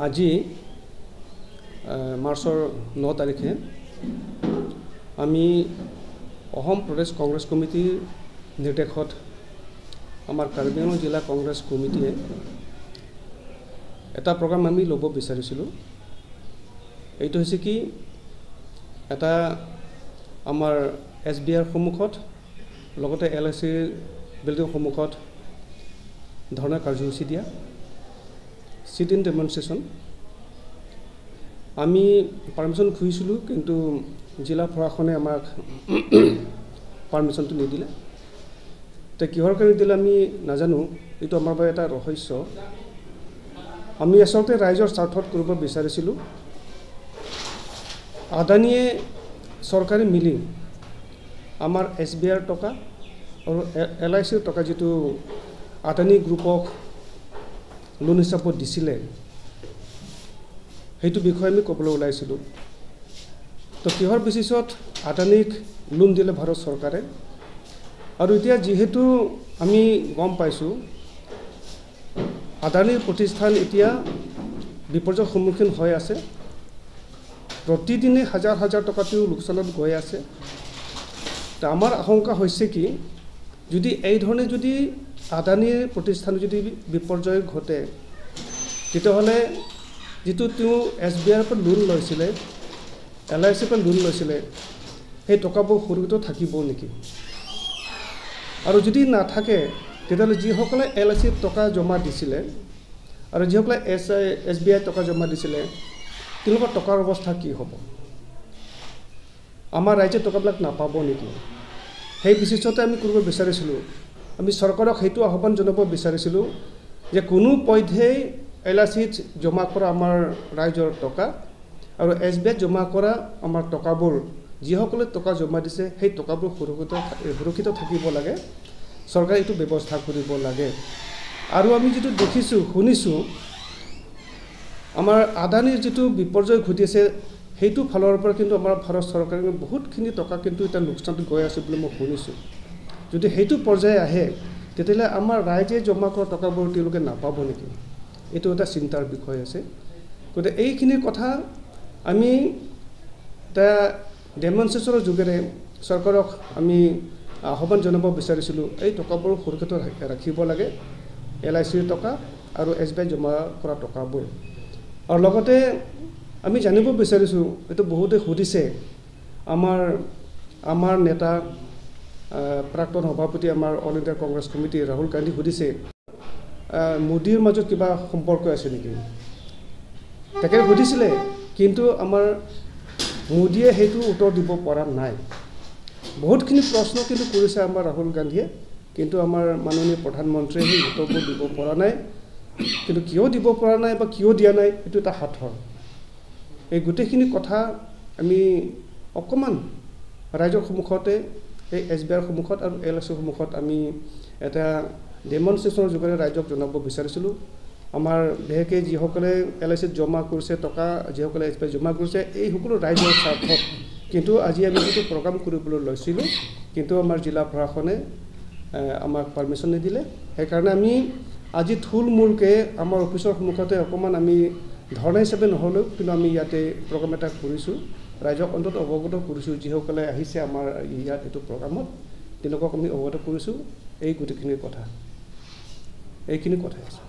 আজি মাৰ্চৰ 9 তাৰিখে আমি অসম প্ৰদেশ কংগ্ৰেছ কমিটিৰ নিৰ্দেশত আমাৰ কাৰ্বি আংলং জিলা কংগ্ৰেছ কমিটিয়ে এটা প্ৰগ্ৰাম আমি ল'ব বিচাৰিছিলোঁ। এইটো হৈছে কি, এটা আমাৰ এছ বি আইৰ সন্মুখত লগতে এল I চিৰ বিল্ডিঙৰ সন্মুখত ধৰ্ণা কাৰ্যসূচী দিয়া চিট ইন ডেমনষ্ট্ৰেশ্যন। আমি পাৰ্মিশ্যন খুজিছিলোঁ, কিন্তু জিলা প্ৰশাসনে আমাক পাৰ্মিশ্যনটো নিদিলে। এতিয়া কিহৰ কাৰণে দিলে আমি নাজানো, এইটো আমাৰ বাবে এটা ৰহস্য। আমি আচলতে ৰাইজৰ স্বাৰ্থত কৰিব বিচাৰিছিলোঁ। আদানীয়ে চৰকাৰে মিলি আমাৰ এছ বি আইৰ টকা আৰু এল I চিৰ টকা যিটো আদানী গ্ৰুপক লোন হিচাপত দিছিলে, সেইটো বিষয়ে আমি ক'বলৈ ওলাইছিলোঁ। তো কিহৰ বেচিছত আদানীক লোন দিলে ভাৰত চৰকাৰে? আৰু এতিয়া যিহেতু আমি গম পাইছোঁ আদানীৰ প্ৰতিষ্ঠান এতিয়া বিপৰ্যয়ৰ সন্মুখীন হৈ আছে, প্ৰতিদিনে হাজাৰ হাজাৰ টকাটো লোকচানত গৈ আছে। তো আমাৰ আশংকা হৈছে কি, যদি এই ধৰণে যদি আদানীৰ প্ৰতিষ্ঠান যদি বিপৰ্যয় ঘটে, তেতিয়াহ'লে যিটো তেওঁ এছ বি আইৰ পৰা লোন লৈছিলে, এল I চিৰ পৰা লোন লৈছিলে, সেই টকাবোৰ সুৰক্ষিত থাকিব নেকি? আৰু যদি নাথাকে, তেতিয়াহ'লে যিসকলে এল I চিত টকা জমা দিছিলে আৰু যিসকলে এছ বি আই টকা জমা দিছিলে, তেওঁলোকৰ টকাৰ অৱস্থা কি হ'ব? আমাৰ ৰাইজে টকাবিলাক নাপাব নেকি? সেই বিশেষতে আমি কৰিব বিচাৰিছিলোঁ। আমি চৰকাৰক সেইটো আহ্বান জনাব বিচাৰিছিলোঁ যে কোনো পধ্যেই এল I চিত জমা কৰা আমাৰ ৰাইজৰ টকা আৰু এছ বি আইত জমা কৰা আমাৰ টকাবোৰ, যিসকলে টকা জমা দিছে সেই টকাবোৰ সুৰক্ষিত থাকিব লাগে। চৰকাৰে এইটো ব্যৱস্থা কৰিব লাগে। আৰু আমি যিটো দেখিছোঁ, শুনিছোঁ, আমাৰ আদানীৰ যিটো বিপৰ্যয় ঘটিছে, সেইটো ফালৰ পৰা কিন্তু আমাৰ ভাৰত চৰকাৰে বহুতখিনি টকা কিন্তু এতিয়া লোকচানত গৈ আছে বুলি মই শুনিছোঁ। যদি সেইটো পৰ্যায় আহে, তেতিয়াহ'লে আমাৰ ৰাইজে জমা কৰা টকাবোৰ তেওঁলোকে নাপাব নেকি? এইটো এটা চিন্তাৰ বিষয় আছে। গতিকে এইখিনি কথা আমি এটা ডেমনষ্ট্ৰেশ্যনৰ যোগেৰে চৰকাৰক আমি আহ্বান জনাব বিচাৰিছিলোঁ, এই টকাবোৰ সুৰক্ষিত ৰাখিব লাগে, এল I চিৰ টকা আৰু এছ বি আই জমা কৰা টকাবোৰ। আৰু লগতে আমি জানিব বিচাৰিছোঁ, এইটো বহুতে সুধিছে, আমাৰ নেতা প্ৰাক্তন সভাপতি আমাৰ all India Congress committee Rahul Gandhi সুধিছে, মোদীৰ মাজত কিবা সম্পৰ্ক আছে নেকি? তেখেতে সুধিছিলে, কিন্তু আমাৰ মোদীয়ে সেইটো উত্তৰ দিব পৰা নাই। বহুতখিনি প্ৰশ্ন কিন্তু কৰিছে আমাৰ ৰাহুল গান্ধীয়ে, কিন্তু আমাৰ মাননীয় প্ৰধানমন্ত্ৰীয়ে সেই উত্তৰবোৰ দিব পৰা নাই। কিন্তু কিয় দিব পৰা নাই বা কিয় দিয়া নাই, সেইটো এটা সাঁথৰ। এই গোটেইখিনি কথা আমি অকণমান ৰাইজৰ সন্মুখতে, এই এছ বি আইৰ সন্মুখত আৰু এল I চিৰ সন্মুখত আমি এটা ডেমনষ্ট্ৰেশ্যনৰ যোগেৰে ৰাইজক জনাব বিচাৰিছিলোঁ। আমাৰ বিশেষকৈ যিসকলে এল I চিত জমা কৰিছে টকা, যিসকলে এছ বি আই জমা কৰিছে, এই সকলো ৰাইজৰ স্বাৰ্থত কিন্তু আজি আমি যিটো প্ৰগ্ৰাম কৰিবলৈ লৈছিলোঁ, কিন্তু আমাৰ জিলা প্ৰশাসনে আমাক পাৰ্মিশ্যন নিদিলে। সেইকাৰণে আমি আজি থুলমূলকৈ আমাৰ অফিচৰ সন্মুখতে অকণমান আমি ধৰ্ণা হিচাপে নহ'লেও কিন্তু আমি ইয়াতে প্ৰগ্ৰাম এটা কৰিছোঁ, ৰাইজক অন্ততঃ অৱগত কৰিছোঁ। যিসকলে আহিছে আমাৰ ইয়াত এইটো প্ৰগ্ৰামত, তেওঁলোকক আমি অৱগত কৰিছোঁ এই গোটেইখিনি কথা, এইখিনি কথাই আছে।